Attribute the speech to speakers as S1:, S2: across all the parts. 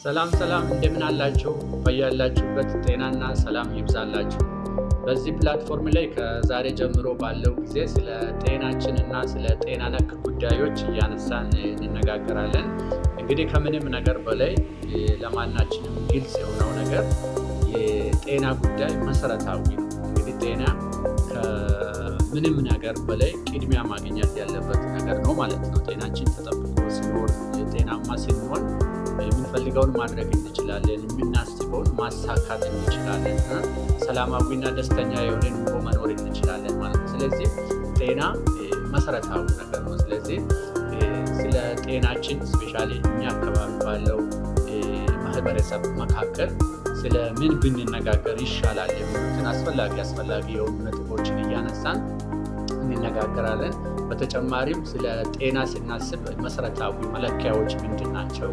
S1: ሰላም ሰላም፣ እንደምን አላችሁ? በያላችሁበት ጤናና ሰላም ይብዛላችሁ። በዚህ platform ላይ ከዛሬ ጀምሮ ባለው ጊዜ ስለ ጤናችን እና ስለ ጤና ነክ ጉዳዮች እያነሳን እንነጋገራለን። እንግዲህ ከምንም ነገር በላይ ለማናችንም ግልጽ የሆነው ነገር የጤና ጉዳይ መሰረታዊ ነው። እንግዲህ ጤና ከምንም ነገር በላይ ቅድሚያ ማግኘት ያለበት ነገር ነው ማለት ነው። ጤናችን ተጠብቆ ሲኖር፣ ጤናማ ስንሆን የምንፈልገውን ማድረግ እንችላለን፣ የምናስበውን ማሳካት እንችላለን፣ ሰላማዊና ደስተኛ የሆነ ኑሮ መኖር እንችላለን ማለት ነው። ስለዚህ ጤና መሰረታዊ ነገር ነው። ስለዚህ ስለ ጤናችን especially እኛ አካባቢ ባለው ማህበረሰብ መካከል ስለ ምን ብንነጋገር ይሻላል የሚሉትን አስፈላጊ አስፈላጊ የሆኑ ነጥቦችን እያነሳን እንነጋገራለን። በተጨማሪም ስለ ጤና ስናስብ መሰረታዊ መለኪያዎች ምንድን ናቸው?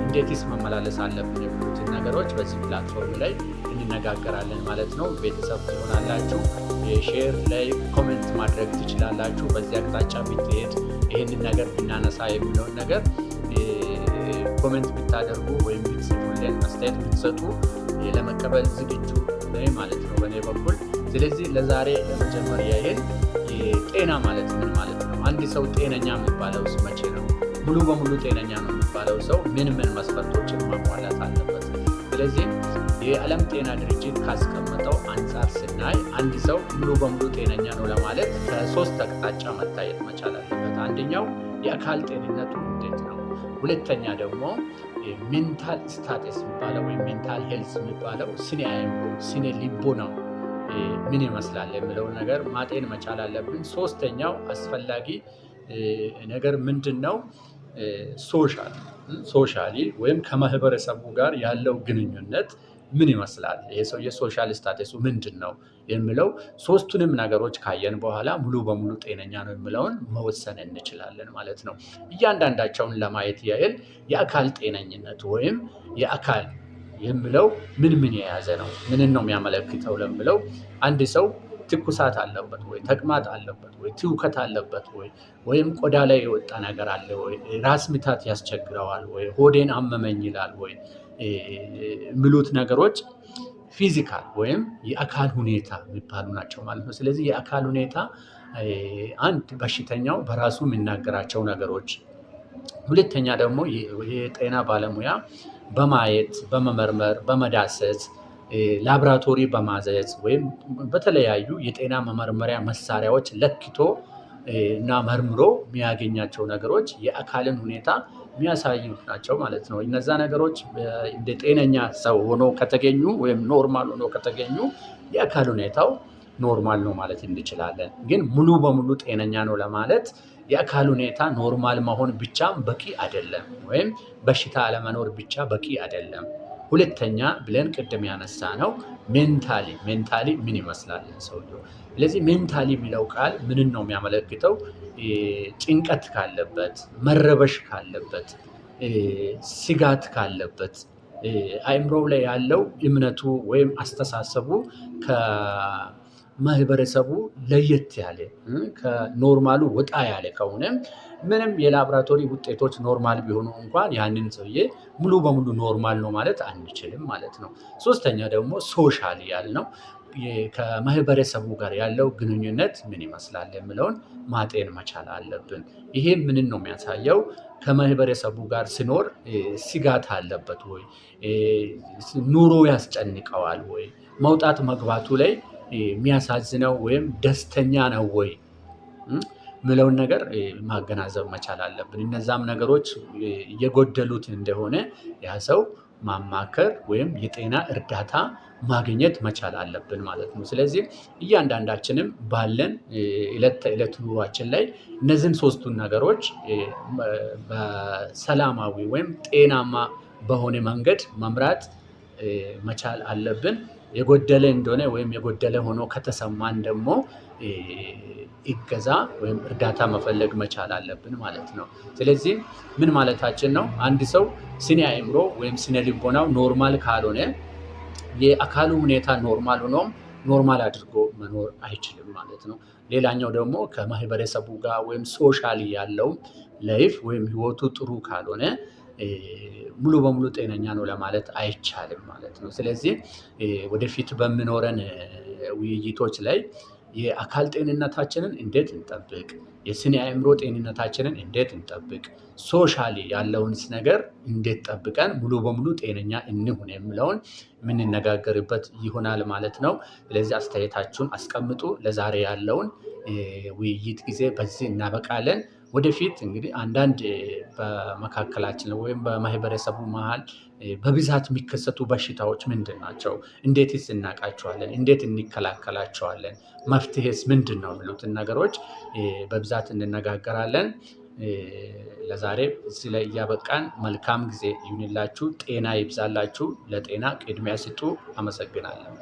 S1: እንዴትስ መመላለስ አለብን? የሚሉትን ነገሮች በዚህ platform ላይ እንነጋገራለን ማለት ነው። ቤተሰብ ትሆናላችሁ። Share፣ like፣ comment ማድረግ ትችላላችሁ። በዚህ አቅጣጫ ብትሄድ፣ ይህንን ነገር ብናነሳ የሚለውን ነገር comment ብታደርጉ ወይም ብትጽፉልን፣ አስተያየት ብትሰጡ ለመቀበል ዝግጁ ነኝ ማለት ነው በእኔ በኩል። ስለዚህ ለዛሬ ለመጀመሪያ ያህል ጤና ማለት ምን ማለት ነው? አንድ ሰው ጤነኛ የሚባለው መቼ ነው? ሙሉ በሙሉ ጤነኛ ነው የሚባለው ሰው ምን ምን መስፈርቶችን ማሟላት አለበት? ስለዚህ የዓለም ጤና ድርጅት ካስቀመጠው አንጻር ስናይ አንድ ሰው ሙሉ በሙሉ ጤነኛ ነው ለማለት ከሶስት አቅጣጫ መታየት መቻል አለበት። አንደኛው የአካል ጤንነቱ እንዴት ነው? ሁለተኛ ደግሞ mental status የሚባለው ወይም mental health የሚባለው ስነ አእምሮ፣ ስነ ልቦናው ምን ይመስላል የሚለውን ነገር ማጤን መቻል አለብን። ሶስተኛው አስፈላጊ ነገር ምንድን ነው? Socially ወይም ከማህበረሰቡ ጋር ያለው ግንኙነት ምን ይመስላል? ይሄ ሰው የ social status ኡ ምንድን ነው የሚለው ሶስቱንም ነገሮች ካየን በኋላ ሙሉ በሙሉ ጤነኛ ነው የሚለውን መወሰን እንችላለን ማለት ነው። እያንዳንዳቸውን ለማየት ያህል የአካል ጤነኝነት ወይም የአካል የሚለው ምን ምን የያዘ ነው? ምንን ነው የሚያመለክተው ለሚለው አንድ ሰው ትኩሳት አለበት ወይ፣ ተቅማጥ አለበት ወይ፣ ትውከት አለበት ወይ፣ ወይም ቆዳ ላይ የወጣ ነገር አለ ወይ፣ ራስ ምታት ያስቸግረዋል ወይ፣ ሆዴን አመመኝ ይላል ወይ የሚሉት ነገሮች physical ወይም የአካል ሁኔታ የሚባሉ ናቸው ማለት ነው። ስለዚህ የአካል ሁኔታ አንድ በሽተኛው በራሱ የሚናገራቸው ነገሮች፣ ሁለተኛ ደግሞ የጤና ባለሙያ በማየት፣ በመመርመር፣ በመዳሰስ፣ ላብራቶሪ በማዘዝ ወይም በተለያዩ የጤና መመርመሪያ መሳሪያዎች ለክቶ እና መርምሮ የሚያገኛቸው ነገሮች የአካልን ሁኔታ የሚያሳዩ ናቸው ማለት ነው። እነዛ ነገሮች እንደ ጤነኛ ሰው ሆኖ ከተገኙ ወይም normal ሆኖ ከተገኙ የአካል ሁኔታው normal ነው ማለት እንችላለን። ግን ሙሉ በሙሉ ጤነኛ ነው ለማለት የአካል ሁኔታ normal መሆን ብቻም በቂ አይደለም፣ ወይም በሽታ አለመኖር ብቻ በቂ አይደለም። ሁለተኛ ብለን ቅድም ያነሳነው mentally ምን ይመስላል ሰውየው? ስለዚህ mentally የሚለው ቃል ምንን ነው የሚያመለክተው? ጭንቀት ካለበት፣ መረበሽ ካለበት፣ ስጋት ካለበት፣ አእምሮው ላይ ያለው እምነቱ ወይም አስተሳሰቡ ከማህበረሰቡ ለየት ያለ፣ ከ normal ኡ ወጣ ያለ ከሆነ ምንም የላብራቶሪ ውጤቶች normal ቢሆኑ እንኳን ያንን ሰውዬ ሙሉ በሙሉ normal ነው ማለት አንችልም ማለት ነው። ሶስተኛ ደግሞ social ያልነው ከማህበረሰቡ ጋር ያለው ግንኙነት ምን ይመስላል የሚለውን ማጤን መቻል አለብን። ይሄ ምንን ነው የሚያሳየው? ከማህበረሰቡ ጋር ሲኖር ስጋት አለበት ወይ? ኑሮ ያስጨንቀዋል ወይ? መውጣት መግባቱ ላይ የሚያሳዝነው ወይም ደስተኛ ነው ወይ ምለውን ነገር ማገናዘብ መቻል አለብን። እነዛም ነገሮች የጎደሉት እንደሆነ ያ ሰው ማማከር ወይም የጤና እርዳታ ማግኘት መቻል አለብን ማለት ነው። ስለዚህ እያንዳንዳችንም ባለን ዕለት ተዕለት ኑሯችን ላይ እነዚህን ሶስቱን ነገሮች በሰላማዊ ወይም ጤናማ በሆነ መንገድ መምራት መቻል አለብን። የጎደለ እንደሆነ ወይም የጎደለ ሆኖ ከተሰማን ደግሞ እገዛ ወይም እርዳታ መፈለግ መቻል አለብን ማለት ነው። ስለዚህ ምን ማለታችን ነው? አንድ ሰው ስነ አእምሮ ወይም ስነ ልቦናው normal ካልሆነ የአካሉ ሁኔታ normal ሆኖም normal አድርጎ መኖር አይችልም ማለት ነው። ሌላኛው ደግሞ ከማህበረሰቡ ጋር ወይም socially ያለው life ወይም ህይወቱ ጥሩ ካልሆነ ሙሉ በሙሉ ጤነኛ ነው ለማለት አይቻልም ማለት ነው። ስለዚህ ወደፊት በሚኖረን ውይይቶች ላይ የአካል ጤንነታችንን እንዴት እንጠብቅ፣ የስነ አእምሮ ጤንነታችንን እንዴት እንጠብቅ፣ socially ያለውንስ ነገር እንዴት ጠብቀን ሙሉ በሙሉ ጤነኛ እንሁን የሚለውን የምንነጋገርበት ይሆናል ማለት ነው። ስለዚህ አስተያየታችሁን አስቀምጡ። ለዛሬ ያለውን ውይይት ጊዜ በዚህ እናበቃለን። ወደፊት እንግዲህ አንዳንድ በመካከላችን ወይም በማህበረሰቡ መሃል በብዛት የሚከሰቱ በሽታዎች ምንድን ናቸው? እንዴትስ እናውቃቸዋለን? እንዴት እንከላከላቸዋለን? መፍትሄስ ምንድን ነው? የሚሉትን ነገሮች በብዛት እንነጋገራለን። ለዛሬ እዚህ ላይ እያበቃን መልካም ጊዜ ይሁንላችሁ። ጤና ይብዛላችሁ። ለጤና ቅድሚያ ስጡ። አመሰግናለሁ።